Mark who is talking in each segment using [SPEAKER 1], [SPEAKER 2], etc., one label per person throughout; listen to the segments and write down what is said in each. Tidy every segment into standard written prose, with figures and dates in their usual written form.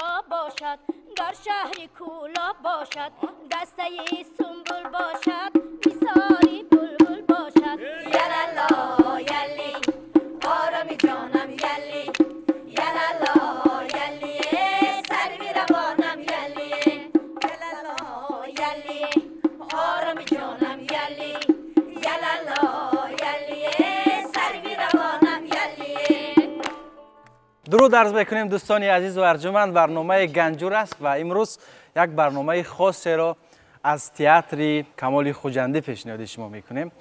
[SPEAKER 1] Кӯлоб бошад, дар шаҳри Кӯлоб бошад, дастаи сумбул бошад, мисоли булбул бошад.
[SPEAKER 2] Ялало, ялли, ороми ҷонам, ялли, ялало, ялли, сарви равонам, ялли, ялало, ялли, ороми ҷонам, ялли, ялало, ялли, сарви равонам, ялли.
[SPEAKER 3] Дуруд арз мекунем, дӯстони азизу арҷуманд. Барномаи Ганҷур аст ва имрӯз як барномаи хосеро аз театри Камоли Хуҷандӣ пешниҳоди шумо мекунем.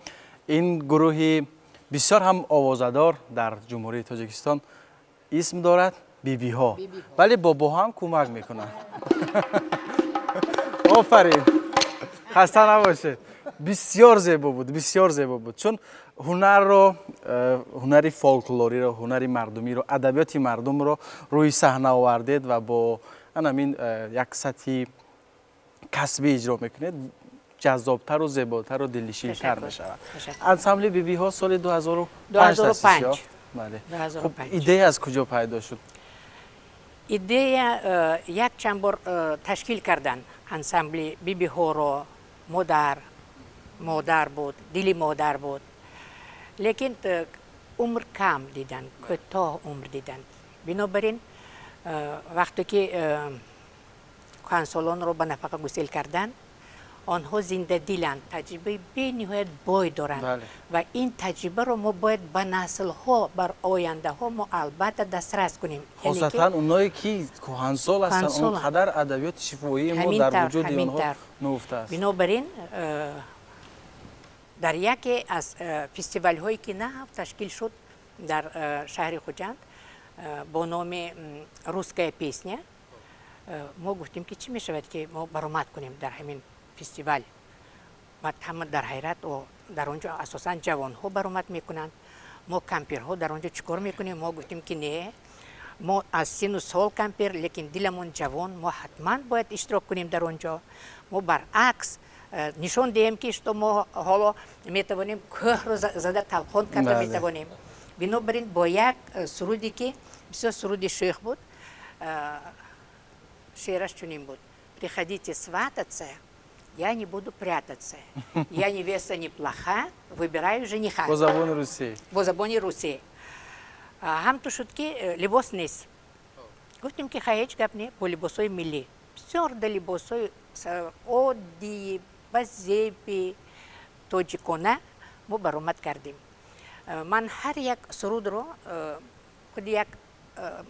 [SPEAKER 3] Ин гурӯҳи бисёр ҳам овозадор дар Ҷумҳурии Тоҷикистон исм дорад Бибиҳо, вале бобоҳо ҳам кӯмак мекунанд. Офарин, хаста набошед. Бисёр зебо буд, бисёр зебо буд, чун ҳунарро, ҳунари фолклориро, ҳунари мардумиро, адабиёти мардумро рӯи саҳна овардед ва бо анамин як сатҳи касбӣ иҷро мекунед, ҷаззобтару зеботару дилнишинтар мешавад. Ансамбли Бибиҳо соли 2005.
[SPEAKER 4] 2005.
[SPEAKER 3] Бале.
[SPEAKER 4] 2005.
[SPEAKER 3] Хуб, идея аз куҷо пайдо шуд?
[SPEAKER 4] Идея як чанд бор ташкил кардан ансамбли Бибиҳоро, модар буд, дили модар буд, лекин умр кам диданд, кӯтоҳ умр диданд. Бинобар ин вақте ки кӯҳансолонро ба нафақа гусел карданд, онҳо зиндадиланд, таҷрибаи бениҳоят бой доранд ва ин таҷрибаро мо бояд ба наслҳо, бар ояндаҳо мо албатта дастрас кунем. Яъне ки
[SPEAKER 3] Хосатан оное ки кӯҳансол ҳастанд, он
[SPEAKER 4] Кӯҳансоланд.
[SPEAKER 3] қадар адабиёти шифоии мо
[SPEAKER 4] Ҳамин
[SPEAKER 3] дар
[SPEAKER 4] тавр,
[SPEAKER 3] вуҷуди
[SPEAKER 4] ҳамин
[SPEAKER 3] онҳо
[SPEAKER 4] тавр.
[SPEAKER 3] нуфта аст.
[SPEAKER 4] Бинобар ин дар яке аз фестивалҳое ки нав ташкил шуд дар шаҳри Хуҷанд бо номи «Русская песня», мо гуфтем, ки чӣ мешавад, ки мо баромад кунем дар ҳамин фестивал. Баъд ҳама дар ҳайрат: «О, дар он ҷо асосан ҷавонҳо баромад мекунанд, мо кампирҳо дар он ҷо чӣ кор мекунем?» Мо гуфтем, ки не, мо аз сину сол кампир, лекин диламон ҷавон, мо ҳатман бояд иштирок кунем дар он ҷо. Мо баръакс нишон диҳем, ки что мо ҳоло метавонем кӯҳро зада талқон карда метавонем. Бинобар ин бо як суруде, ки бисёр суруди шӯх буд, шеъраш чунин буд: «Приходите свататься, я не буду прятаться, я невеста неплоха, выбираю жениха».
[SPEAKER 3] Бо забони русӣ.
[SPEAKER 4] Бо забони русӣ. Ҳамту шуд, ки либос нест. Гуфтем, ки хай, ҳеҷ гап не, бо либосҳои миллӣ, бисёр да либосҳои оддии ба зеби тоҷикона мо баромад кардем. Ман ҳар як сурудро худи як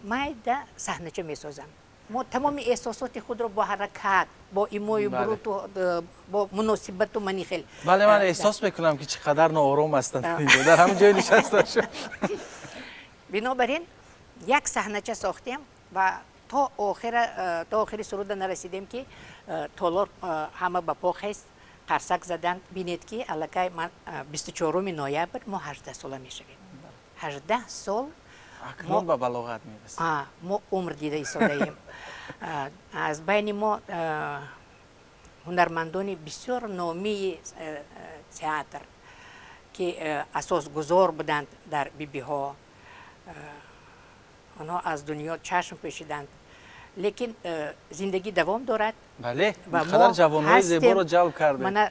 [SPEAKER 4] майда саҳнача месозам. Мо тамоми эҳсосоти худро бо ҳаракат, бо имою буруту, бо муносибату мани хел.
[SPEAKER 3] Бале, ман эҳсос мекунам, ки чӣ қадар ноором ҳастанд инҷо, дар ҳамин ҷой нишаста.
[SPEAKER 4] Бинобар ин як саҳнача сохтем ва то охира, то охири суруда нарасидем, ки толор ҳама ба по хест, қарсак заданд. Бинед, ки аллакай ман 24-уми ноябр мо 18 сола мешавем, 18 сол.
[SPEAKER 3] Акнун ба балоғат мерасед.
[SPEAKER 4] Мо умр дида истодаем. Аз байни мо ҳунармандони бисёр номии театр, ки асосгузор буданд дар Бибиҳо, онҳо аз дунё чашм пӯшиданд, лекин зиндагӣ давом дорад.
[SPEAKER 3] Бале.
[SPEAKER 4] Ва
[SPEAKER 3] қадар
[SPEAKER 4] мо
[SPEAKER 3] ҷавонҳои
[SPEAKER 4] ҳастем.
[SPEAKER 3] Зеборо ҷалб кардем.
[SPEAKER 4] Мана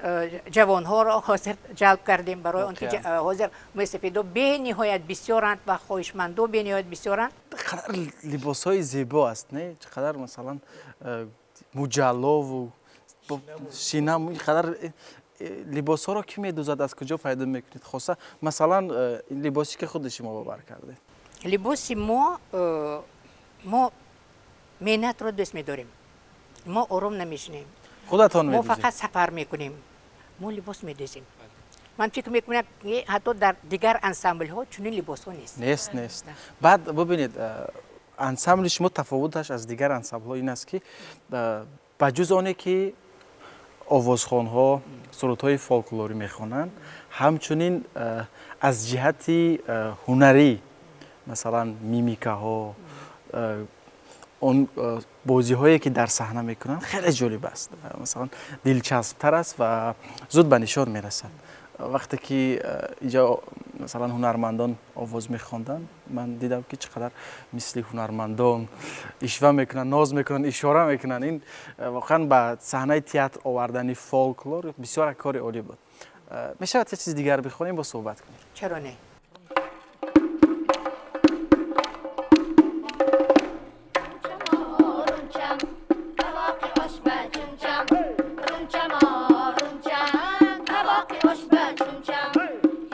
[SPEAKER 4] ҷавонҳоро ҳозир ҷалб кардем, барои он ки
[SPEAKER 3] Воқеан.
[SPEAKER 4] Ҳозир мӯйсафедо бениҳоят бисёранд ва хоҳишмандо бениҳоят бисёранд.
[SPEAKER 3] Қадар либосҳои зебо аст, не? Чӣ қадар, масалан, муҷаллову шинам, ин қадар либосҳоро кӣ медӯзад, аз куҷо пайдо мекунед? Хоса, масалан, либосе ки худи шумо ба бар кардед.
[SPEAKER 4] Либоси мо, мо меҳнатро дӯст медорем, мо ором намешинем.
[SPEAKER 3] Худатон
[SPEAKER 4] Мо
[SPEAKER 3] медӯзед?
[SPEAKER 4] Фақат сафар мекунем, мо либос медӯзем. Ман фикр мекунам, ки ҳатто дар дигар ансамблҳо чунин либосҳо нест.
[SPEAKER 3] Нест, нест. Баъд бубинед, ансамбли шумо тафовуташ аз дигар ансамблҳо ин аст, ки ба ҷуз оне ки овозхонҳо сурудҳои фолклорӣ мехонанд, ҳамчунин аз ҷиҳати ҳунарӣ, масалан, мимикаҳо, он бозиҳое ки дар саҳна мекунанд, хеле ҷолиб аст. Масалан, дилчасптар аст ва зуд ба нишон мерасад. Вақте ки инҷо масалан ҳунармандон овоз мехонданд, ман дидам, ки чӣ қадар мисли ҳунармандон ишва мекунанд, ноз мекунанд, ишора мекунанд. Ин воқеан ба саҳнаи театр овардани фолклор бисёр як кори олӣ буд. Мешавад як чизи дигар бихонем, бо суҳбат кунем?
[SPEAKER 4] Чаро не?
[SPEAKER 1] Румчам, тавоқи ош ба чумчам, румчам, румчам, тавоқи ош ба чумчам.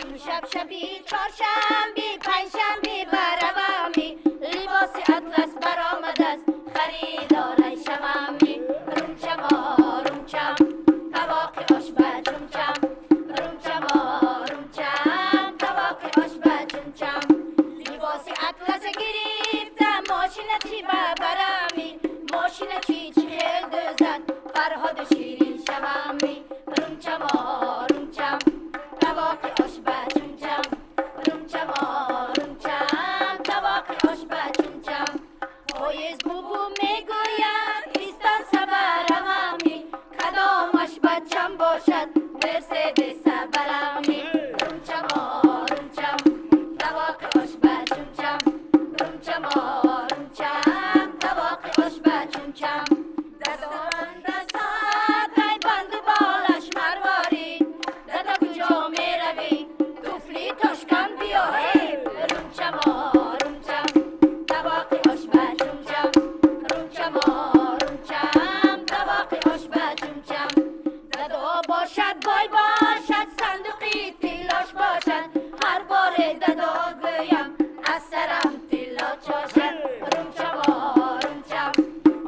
[SPEAKER 1] Имшаб шаби чоршанби, панҷшанби баравами, либоси атлас баромадааст, харидорай шавами. Румчам, румчам, тавоқи ош ба чумчам, румчам, румчам, тавоқи ош ба чумчам. Либоси атлас гирифта, мошина чи ба барами, мошина чи чи хел дӯзад, Фарҳоду Ширин шавами. Румчам, румчам, тавоқи ош ба чумчам, румчам, румчам, тавоқи ош ба чумчам. Поезд бубу мегӯяд, истанса баравами, кадомаш бачам бошад, Мерседеса барами. Румчам, румчам, тавоқи ош ба чумчам, румчам, румчам, тавоқи ош ба чумчам. Дастабандасад, ай банду болаш марворид, дада, куҷо меравӣ? Туфли Тошкан биё. Румчам, румчам, тавоқи ош ба чумчам, румчам, румчам, тавоқи ош ба чумчам. Дадо бошад, бой бошад, сандуқи тиллош бошад, ҳар боре дадо гӯям, аз сарам тилло чошад. Румчам, румчам,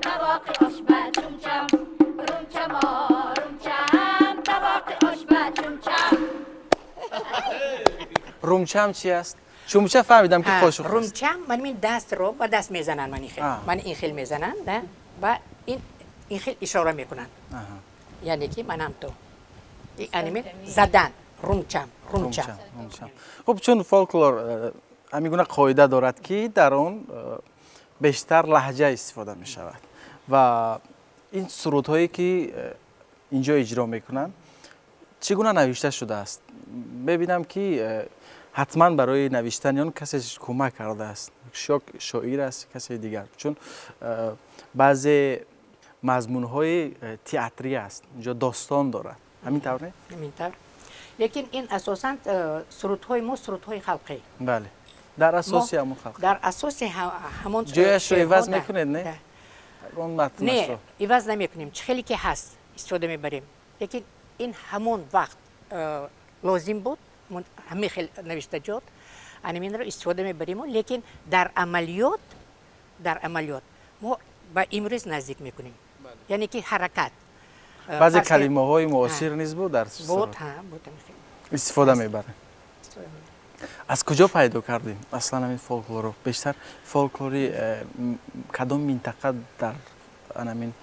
[SPEAKER 1] тавоқи ош ба чумчам, румчам, румчам, тавоқи ош ба чумчам.
[SPEAKER 3] Румчам чи аст? Чумча фаҳмидам, ки қошуқ аст.
[SPEAKER 4] Румчам, ман ин дастро ба даст мезананд, ман ин хел. Ман ин хел мезананд, да, ва ин хел ишора мекунанд. Яъне ки манам то аними задан, румчам, румчам.
[SPEAKER 3] Румчам, румчам. Хуб, чун фолклор ҳамин гуна қоида дорад, ки дар он бештар лаҳҷа истифода мешавад, ва ин сурудҳое ки инҷо иҷро мекунанд, чӣ гуна навишта шудааст? Мебинам, ки ҳатман барои навиштани он касе кӯмак кардааст, шоир аст, касе дигар, чун баъзе мазмунҳои театрӣ аст инҷо, достон дорад. Ҳамин тавр, не?
[SPEAKER 4] Ҳамин тавр, лекин ин асосан сурудҳои мо сурудҳои халқӣ.
[SPEAKER 3] Бале, дар асоси ҳамон халқ.
[SPEAKER 4] Дар асоси ҳамон.
[SPEAKER 3] Ҷояшро иваз мекунед, не? Он
[SPEAKER 4] не,
[SPEAKER 3] матнашро?
[SPEAKER 4] Иваз намекунем, чӣ хеле ки ҳаст, истифода мебарем. Лекин ин ҳамон вақт лозим буд, ҳамин хел навиштаҷот, анаминро истифода мебариму, лекин дар амалиёт мо ба имрӯз наздик мекунем, яъне ки ҳаракат
[SPEAKER 3] баъзе калимаҳои муосир низ буд дар
[SPEAKER 4] буд, буд.
[SPEAKER 3] Истифода мебарем. Аз куҷо пайдо кардем аслан ҳамин фолклорро? Бештар фолклори кадом минтақа дар анамин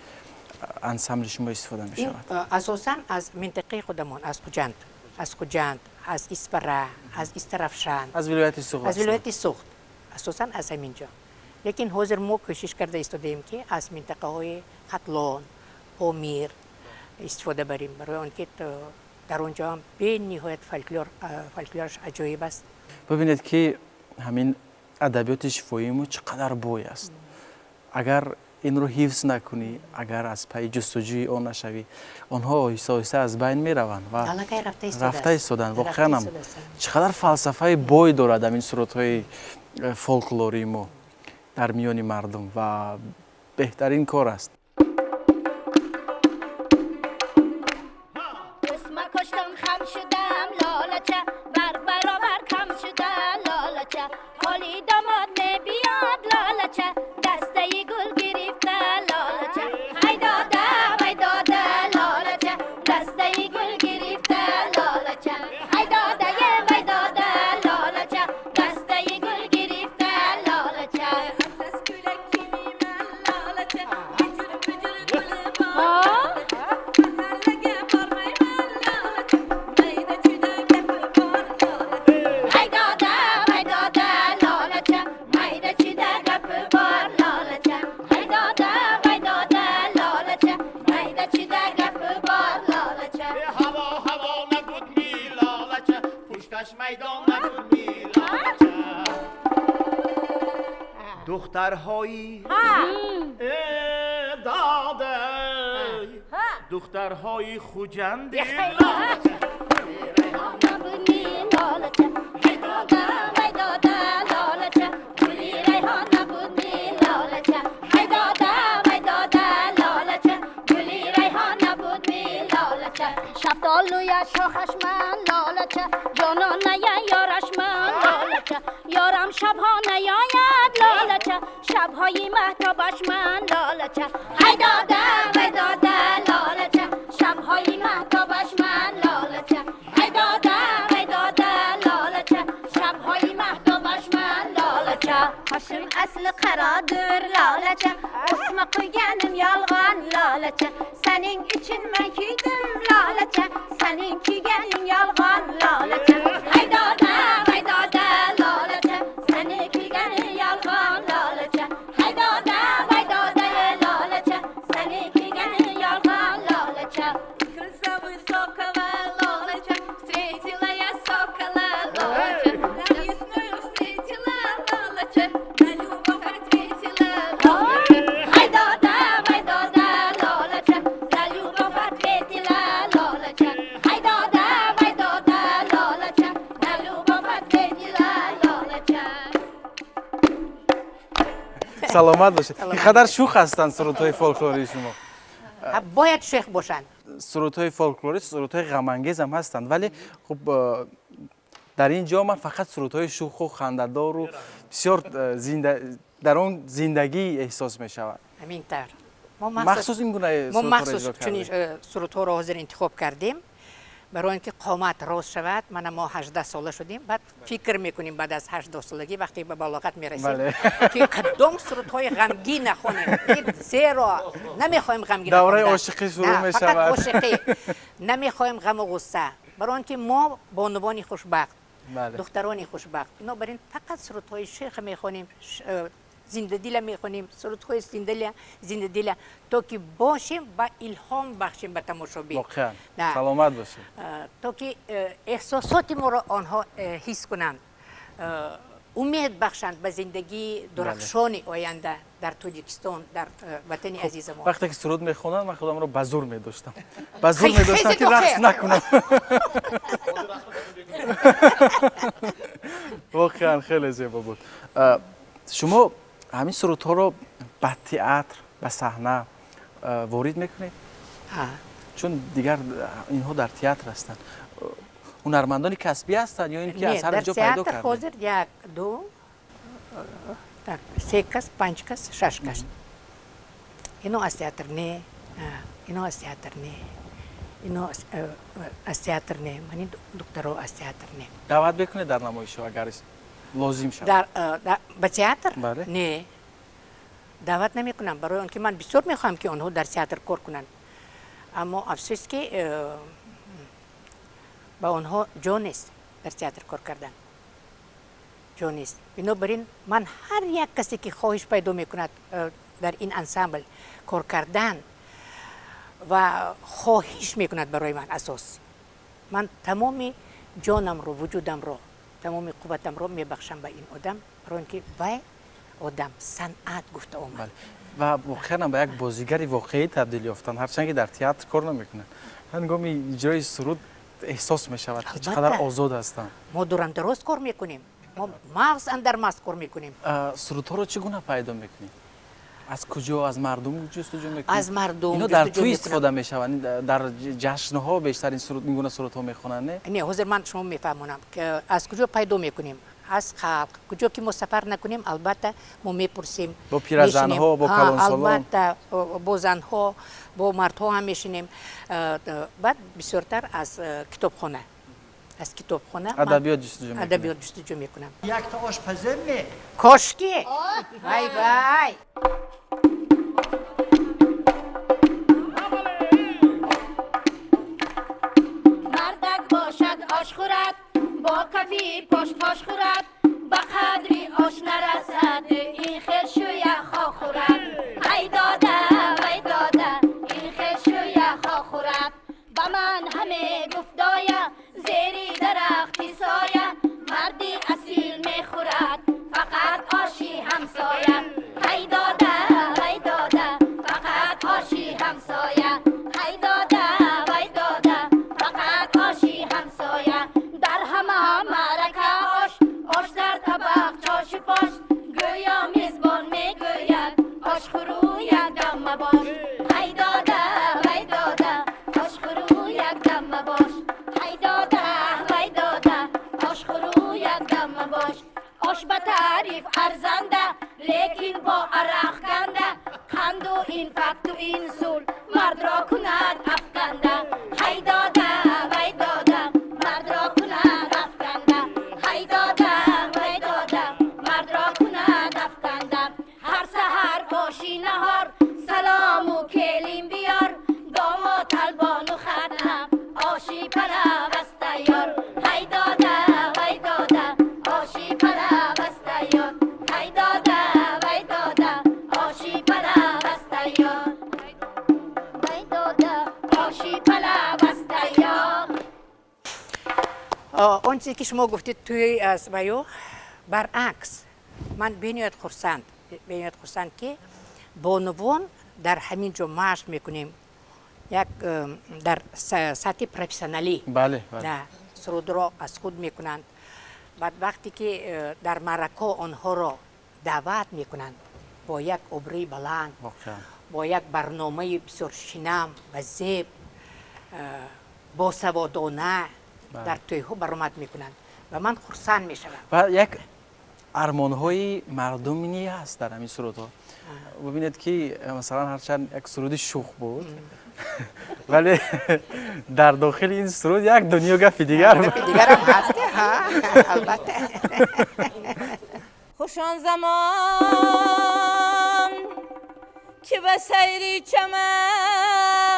[SPEAKER 3] ансамбли шумо истифода мешавад?
[SPEAKER 4] Асосан аз минтақаи худамон, аз Хуҷанд, аз Хуҷанд, аз Исфара, аз Истарафшан.
[SPEAKER 3] Аз вилояти Суғд.
[SPEAKER 4] Аз вилояти Суғд, асосан аз ҳамин ҷо. Лекин ҳозир мо кӯшиш карда истодаем, ки аз минтақаҳои Хатлон, Помир истифода барем, барои он ки дар он ҷо ҳам бениҳоят фолклораш аҷоиб аст.
[SPEAKER 3] Бибинед, ки ҳамин адабиёти шифоии мо чӣ қадар бой аст. Агар инро ҳифз накунӣ, агар аз пайи ҷустуҷӯи он нашавӣ, онҳо оҳиста оҳиста аз байн мераванд ва рафта истоданд. Воқеанам, чӣ қадар фалсафаи бой дорад ҳамин сурудҳои фолклории мо дар миёни мардум, ва беҳтарин кор аст.
[SPEAKER 1] Ӯсма коштам, хам шудам, лолача, бар баробар кам шуда, лолача. Ҳоли домод мебиёд, лолача, дастаи гул гирифта, лолача. Ай дода, вай дода, лолача, дастаи гул гирифта, лолача. Ай додае, вай дода, лолача, дастаи гул гирифта, лолача.
[SPEAKER 2] Атлас ko'ylak kiymayman, lolacha.
[SPEAKER 5] Духтарҳои додай, духтарҳои Хуҷанди.
[SPEAKER 1] Лолача, ҳай дода, вай дода, лолача, гули райҳон набудми, лолача, ҳай дода, вай дода, лолача, гули райҳон набудми, лолача, шафтолуя шохаш ман, лолача, ҷононая ёраш ман, лолача, ёрам шабҳо наёяд, лолача, шабҳои маҳтобаш ман, лолача, ҳай дода, вай дода, лолача, шабҳои маҳтобаш ман, лолача, ҳай дода, вай дода, лолача, шабҳои маҳтобаш ман, лолача.
[SPEAKER 2] Qoshim asli qarodir, lolacha, o'sma qo'yganim yolg'on, lolacha, saning uchun man kuydim, lolacha, saning kuyganing yolg'on, lolacha.
[SPEAKER 1] Hay doda, vay doda, lolacha, seni kuyganing yolg'on, lolacha, hay doda, vay doda, lolacha, seni kuyganing yolg'on, lolacha.
[SPEAKER 2] Крыльца высокого, лолоча, встретила я сокола, лолоча, на весную встретила, лолоча, на любовь ответила, лолоча.
[SPEAKER 1] Hay doda, vay doda, лолача, на любовь ответила, лолача, hay дода, вай дода, лолача, на любовь ответила, лолача.
[SPEAKER 3] Саломат бошед. Ин қадар шӯх ҳастанд сурудҳои фолклории шумо.
[SPEAKER 4] Бояд шех бошанд.
[SPEAKER 3] Сурудҳои фолклорӣ сурудҳои ғамангез ҳам ҳастанд, вале хуб, дар ин ҷо ман фақат сурудҳои шӯху хандадору бисёр дар он зиндагӣ эҳсос мешавад.
[SPEAKER 4] Ҳамин тавр. Мо
[SPEAKER 3] махсус ин гуна
[SPEAKER 4] мо
[SPEAKER 3] сурудҳоро
[SPEAKER 4] махсус
[SPEAKER 3] иҷро
[SPEAKER 4] чунин
[SPEAKER 3] кардем.
[SPEAKER 4] Сурудҳоро ҳозир интихоб кардем барои он ки қомат рост шавад. Мана мо 18 сола шудем, баъд фикр мекунем, баъд аз 18 солагӣ, вақте ба балоғат мерасем, ки кадом сурудҳои ғамгин нахонем, ки зеро намехоҳем ғамгин
[SPEAKER 3] Давраи
[SPEAKER 4] хондан.
[SPEAKER 3] ошиқӣ шурӯъ
[SPEAKER 4] На, фақат
[SPEAKER 3] мешавад.
[SPEAKER 4] Ошиқӣ намехоҳем, ғаму ғусса, барои он ки мо бонувони хушбахт, духтарони хушбахт. Бинобар ин фақат сурудҳои шеха мехонем, зиндадила мехонем, сурудҳои зиндадила, зиндадила, то ки бошем ва илҳом бахшем ба тамошобин.
[SPEAKER 3] Воқеан.
[SPEAKER 4] На.
[SPEAKER 3] Саломат бошед.
[SPEAKER 4] То ки эҳсосоти моро онҳо ҳис кунанд, умед бахшанд ба зиндагии дурахшони оянда дар Тоҷикистон, дар ватани азизамон.
[SPEAKER 3] Вақте ки суруд мехондам, ман худамро ба зур медоштам, ба зур
[SPEAKER 4] Хеле
[SPEAKER 3] медоштам, ки рақс
[SPEAKER 4] дохел.
[SPEAKER 3] накунам. Воқеан хеле зебо буд. Шумо ҳамин сурудҳоро ба театр, ба саҳна ворид мекунед?
[SPEAKER 4] Ҳа.
[SPEAKER 3] Чун дигар инҳо дар театр ҳастанд, ҳунармандони касбӣ ҳастанд ё ин ки
[SPEAKER 4] Не,
[SPEAKER 3] аз ҳар
[SPEAKER 4] дар
[SPEAKER 3] ҷо пайдо
[SPEAKER 4] театр
[SPEAKER 3] кардед?
[SPEAKER 4] Ҳозир як, ду, так, се кас, панҷ кас, шаш кас. Ино аз театр не, ино аз театр не, ино аз театр не, мани духтаро аз театр не.
[SPEAKER 3] Даъват мекунед дар намоишҳо, агар лозим шавад?
[SPEAKER 4] Дар ба театр?
[SPEAKER 3] Бале.
[SPEAKER 4] Не, даъват намекунам, барои он ки ман бисёр мехоҳам, ки онҳо дар театр кор кунанд, аммо афсӯс, ки ба онҳо ҷо нест, дар театр кор кардан ҷо нест. Бинобар ин ман ҳар як касе, ки хоҳиш пайдо мекунад дар ин ансамбл кор кардан ва хоҳиш мекунад, барои ман асос, ман тамоми ҷонамро, вуҷудамро, тамоми қувватамро мебахшам ба ин одам, барои он ки вай одам санъат гуфта омад.
[SPEAKER 3] Бале, ва воқеан ба як бозигари воқеӣ табдил ёфтанд, ҳарчанд ки дар театр кор намекунанд. Ҳангоми иҷрои суруд эҳсос мешавад, ки чӣ қадар
[SPEAKER 4] Албатта.
[SPEAKER 3] озод ҳастанд.
[SPEAKER 4] Мо дурандароз кор мекунем, мо мағз андар мағз кор мекунем.
[SPEAKER 3] Сурудҳоро чӣ гуна пайдо мекунед? Аз куҷо? Аз мардум ҷустуҷӯ мекунед?
[SPEAKER 4] Аз мардум
[SPEAKER 3] Ино дар
[SPEAKER 4] ҷустуҷӯ
[SPEAKER 3] тӯй
[SPEAKER 4] мекунам.
[SPEAKER 3] истифода мешаванд, дар ҷашнҳо бештар ин суруд, ин гуна сурудҳо мехонанд, не?
[SPEAKER 4] Не, ҳозир ман шумо мефаҳмонам, ки аз куҷо пайдо мекунем. Аз халқ. Куҷо ки мо сафар накунем, албатта, мо мепурсем.
[SPEAKER 3] Бо пиразанҳо,
[SPEAKER 4] мешинем.
[SPEAKER 3] бо
[SPEAKER 4] Ҳа,
[SPEAKER 3] калонсолон.
[SPEAKER 4] Албатта, бо занҳо, бо мардҳо ҳам мешинем. Баъд бисёртар аз китобхона, аз китобхона ман
[SPEAKER 3] Адабиёт ҷустуҷӯ мекунед.
[SPEAKER 4] Адабиёт ҷустуҷӯ мекунам.
[SPEAKER 6] Якта ош пазем ме?
[SPEAKER 4] Кошки, вай, вай.
[SPEAKER 1] Мардак бошад, ош хӯрад, бо кафи пош пош хӯрад, ба қадри ош нарасад, ин хел шӯя хок хӯрад. Ай дода, вай дода, ин хел шӯя хок хӯрад. Ба ман ҳаме гуфт доя, зери дарахти соя, марди асил мехӯрад фақат оши ҳамсоя. مباش. ای داده وای داده آشخورو یک دم مباش. ای داده وای داده آشخورو یک دم مباش. آش به تعریف ارزنده لیکن با عرق کنده. قند و این فکت و این سول مرد را کند افکنده. ای داده وای داده مرد را کند افکنده. ای داده وای داده مرد را کند افکنده. هر سحر آشی نهار سلام و کلیم بیار. داماد البان و ختنه آشی پلو است تیار. ای داده وای داده آشی پلو است تیار. ای داده وای داده آشی پلو است تیار. وای داده آشی پلو است تیار.
[SPEAKER 4] Он чизе ки шумо гуфтед, тӯи аз ваё баръакс, ман бениҳоят хурсанд, ки бонувон дар ҳамин ҷо машқ мекунем, як дар сатҳи профессионалӣ.
[SPEAKER 3] бале бале
[SPEAKER 4] Да, сурудро аз худ мекунанд. Баъд вақте ки дар маърако онҳоро даъват мекунанд бо як обрӯи баланд,
[SPEAKER 3] воқеан
[SPEAKER 4] бо як барномаи бисёр шинам ва зеб, босаводона дар тӯйҳо баромад мекунанд ва ман хурсанд мешавам.
[SPEAKER 3] Ва як армонҳои мардумӣ ҳаст дар ҳамин сурудҳо. Бубинед, ки масалан, ҳарчанд як суруди шӯх буд, вале дар дохили ин суруд як дунё гапи дигар буд.
[SPEAKER 4] Гапи дигарам ҳаст, ҳа, албатта.
[SPEAKER 6] Хуш он замон ки ба сайри чаман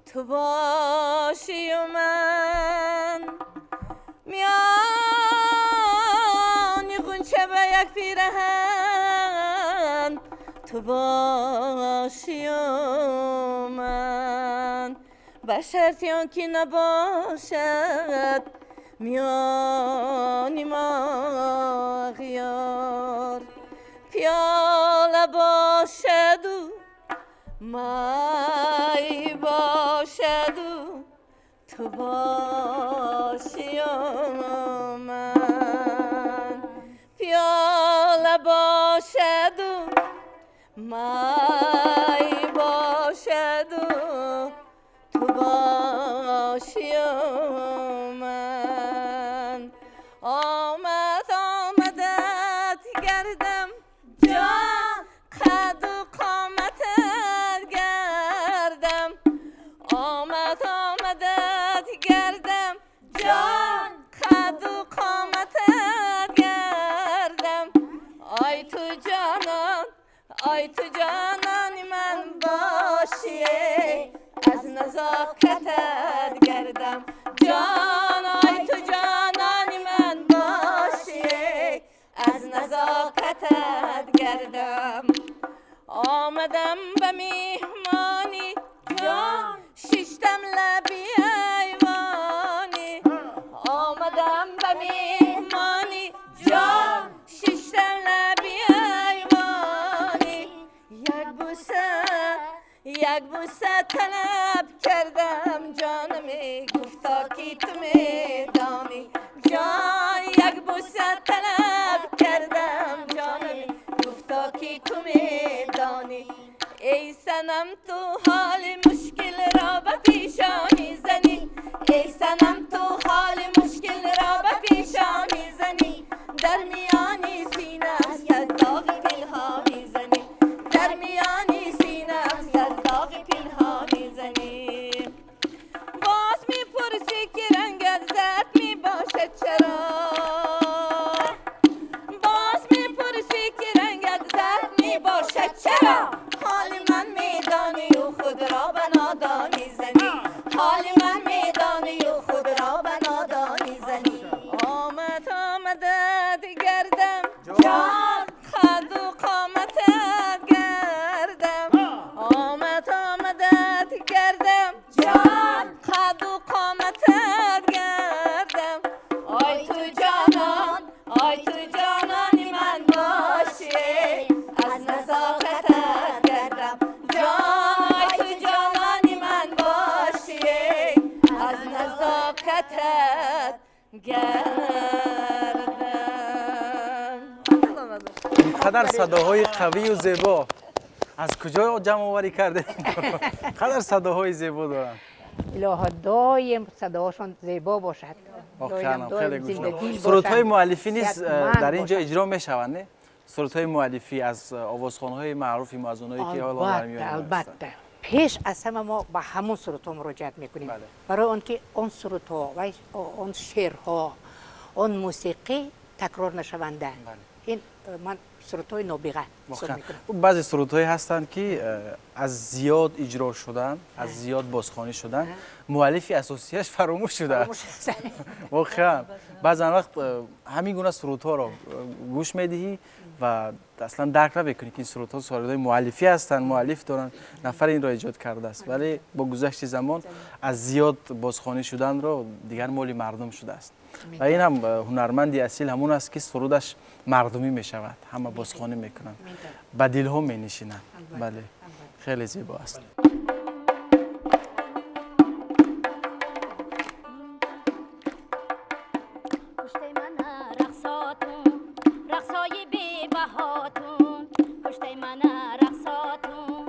[SPEAKER 6] ту бошию ман миёни ғунча ба як пираҳан ту бошию ман, ба шарти он ки набошад миёни мо ғиёр. Пиёла бошаду май бошаду ту бошию ман. Пиёла бошаду май бошаду ту бошию ман. Омад омадат гардам, ҷон, қаду қоматат гардам. Омад омадат гардам, ҷон, қаду қоматат гардам. Ой ту ҷонон, ой ту ҷонони ман бошӣ, аз назокатат гардам. Ҷон, ой ту ҷонони ман бошӣ, аз назокатат гардам. Омадам ба меҳмонӣ, ҷон, шиштам лаби айвонӣ. Омадам ба меҳмонӣ, ҷон, шиштам лаби айвонӣ. Як бӯса, як бӯса талаб кардам, ҷонам гуфта ки ту медонӣ. Ҷон, як бӯса талаб кардам, ҷонам гуфта ки ту медонӣ. Эй санам, ту ҳоли мушкилро ба пешонӣ занӣ. Эй санам, ту ҳоли мушкилро ба пешонӣ занӣ. Дар миёни синаам сад доғи пинҳонӣ занӣ. Дар миёни синаам сад доғи пинҳонӣ занӣ. Боз мепурсӣ, ки рангат зард мебошад чаро? Боз мепурсӣ, ки рангат зард мебошад чаро? Ҳоли ман медонию худро ба нодонӣ занӣ. Ҳоли ман медонию худро ба нодонӣ занӣ. Омад омадат гардам, ҷон, қаду қоматат гардам. Омад омадат гардам, ҷон, қаду қоматат гардам. Ой ту ҷонон, ой ту ҷонони ман бошӣ, аз назокатат гардам. Ҷон, ой ту ҷонони ман бошӣ, аз назокатат гардам.
[SPEAKER 3] Инқадар садоҳои қавию зебо. Аз куҷо ҷамъоварӣ кардед? Қадар садоҳои зебо доранд.
[SPEAKER 4] Илоҳо, доим садоҳошон зебо бошад.
[SPEAKER 3] Воқеан
[SPEAKER 4] Доим,
[SPEAKER 3] хеле
[SPEAKER 4] доим
[SPEAKER 3] гӯш.
[SPEAKER 4] зиндадил
[SPEAKER 3] Сурудҳои
[SPEAKER 4] бошанд,
[SPEAKER 3] муаллифӣ низ
[SPEAKER 4] сиҳатманд
[SPEAKER 3] дар ин ҷо
[SPEAKER 4] бошанд.
[SPEAKER 3] иҷро мешаванд, не? Сурудҳои муаллифӣ аз овозхонҳои маъруфи мо, аз оное ки ҳоло дар миёни
[SPEAKER 4] Албатта,
[SPEAKER 3] мо ҳастанд.
[SPEAKER 4] Албатта, пеш аз ҳама мо ба ҳамон сурудҳо муроҷиат мекунем,
[SPEAKER 3] Бале.
[SPEAKER 4] Барои он ки он сурудҳо ва он шеърҳо, он мусиқӣ такрор нашаванда.
[SPEAKER 3] Бале.
[SPEAKER 4] Ин ман сурудҳои нобиға ҳисоб
[SPEAKER 3] Воқеан.
[SPEAKER 4] мекунам.
[SPEAKER 3] Баъзе сурудҳое ҳастанд, ки аз зиёд иҷро шудан, аз зиёд бозхонӣ шудан, муаллифи асосияш фаромӯш шудааст. Воқеан, баъзан вақт ҳамин гуна сурудҳоро гӯш медиҳӣ ва аслан дарк намекунӣ, ки ин сурудҳо сурудҳои муаллифӣ ҳастанд, муаллиф доранд, нафар инро эҷод кардааст, вале бо гузашти замон аз зиёд бозхонӣ шуданро дигар моли мардум шудааст. Ва ин ҳам ҳунарманди асил ҳамон аст, ки сурудаш мардумӣ мешавад, ҳама бозхонӣ мекунанд, ба дилҳо менишинанд. Бале, хеле зебо аст.
[SPEAKER 1] Куштаи мана рақсотун, рақсои бебаҳотун. Куштаи мана рақсотун,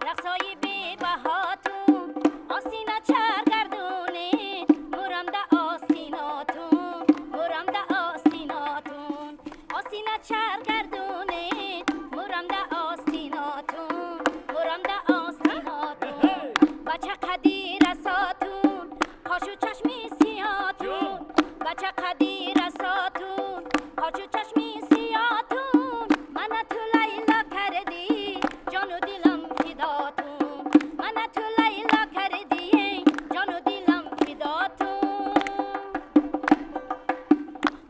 [SPEAKER 1] рақсои бебаҳотун. Остина чаргардонед, мурамда остинотун, мурамда остинотун. Остина чаргардонед, мурамда остинотун, мурамда остинотун. Бача қади расотун, қошу чашми сиётун. Бача қади расотун, қошу чашми сиётун. Мана ту Лайла кардӣ, ҷону дилам фидотун. Мана ту Лайла кардӣ, ҷону дилам фидотун.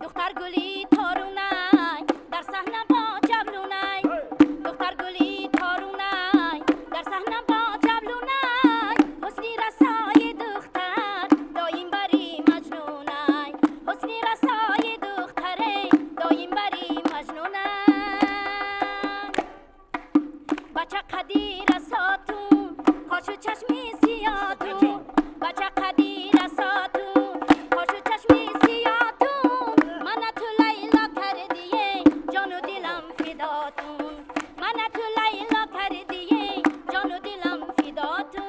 [SPEAKER 1] Духтар гули торунай, дар саҳна бо ҷаблунай. Духтар гули торунай, дар саҳна бо ҷаблунай. Ҳусни расои духтар доим бари маҷнунай. Ҳусни расои духтаре доим бари маҷнунай. Бача қади расотун, қошу чашми сиётун. Бача қади расотун, қошу чашми сиётун. Мана ту Лайла кардие, ҷону дилам фидотун. Мана ту Лайла кардие, ҷону дилам фидотун.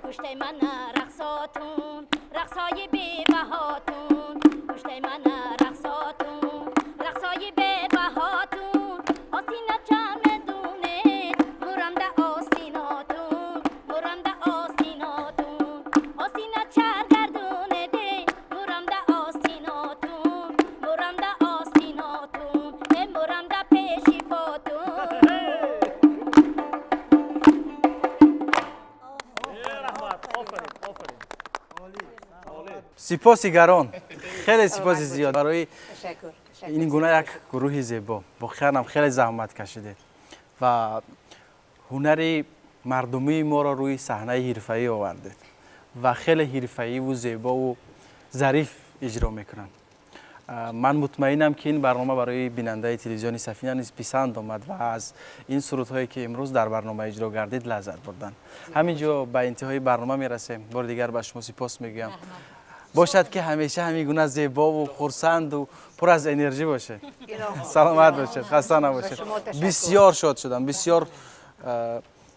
[SPEAKER 1] Куштаи мана рақсотун, рақсои бебаҳотун. Куштаи мана рақсотун, рақсои бебаҳотун. Остина чамедунед, мурамда остинотун, мурамда остинотун. Остина чаргардунеде, мурамда остинотун, мурамда остинотун, э, мурамда пеши потун.
[SPEAKER 5] Раҳмат, офарин, офарин.
[SPEAKER 3] Сипоси гарон, хеле сипоси зиёд барои
[SPEAKER 4] Ташаккур, ташаккур.
[SPEAKER 3] Ин гуна як гурӯҳи зебо. Воқеан ҳам хеле заҳмат кашидед ва ҳунари мардумии моро рӯи саҳнаи ҳирфаӣ овардед ва хеле ҳирфаиву зебову зариф иҷро мекунанд. Ман мутмаинам, ки ин барнома барои бинандаи телевизиони Сафина низ писанд омад ва аз ин сурудҳое, ки имрӯз дар барнома иҷро гардид, лаззат бурданд. Ҳамин ҷо ба интиҳои барнома мерасем. Бори дигар ба шумо сипос мегӯям. Бошад, ки ҳамеша ҳамин гуна зебову хурсанду пур аз энержӣ бошед. Саломат бошед, хаста набошед.
[SPEAKER 4] Шумо ташаккур.
[SPEAKER 3] Бисёр шод шудам, бисёр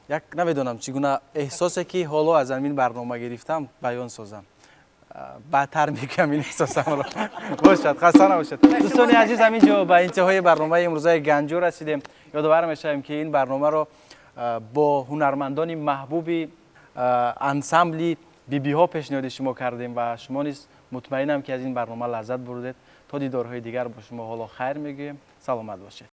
[SPEAKER 3] як намедонам чӣ гуна эҳсосе, ки ҳоло аз ҳамин барнома гирифтам, баён созам. Баъдтар мегӯям ин эҳсосамро. Бошад, хаста набошед. Дӯстони азиз, ҳамин ҷо ба интиҳои барномаи имрӯзаи Ганҷур расидем. Ёдовар мешавем, ки ин барномаро бо ҳунармандони маҳбуби ансамбли Бибиҳо пешниҳоди шумо кардем ва шумо низ мутмаинам, ки аз ин барнома лаззат бурдед. То дидорҳои дигар бо шумо ҳоло хайр мегӯем. Саломат бошед.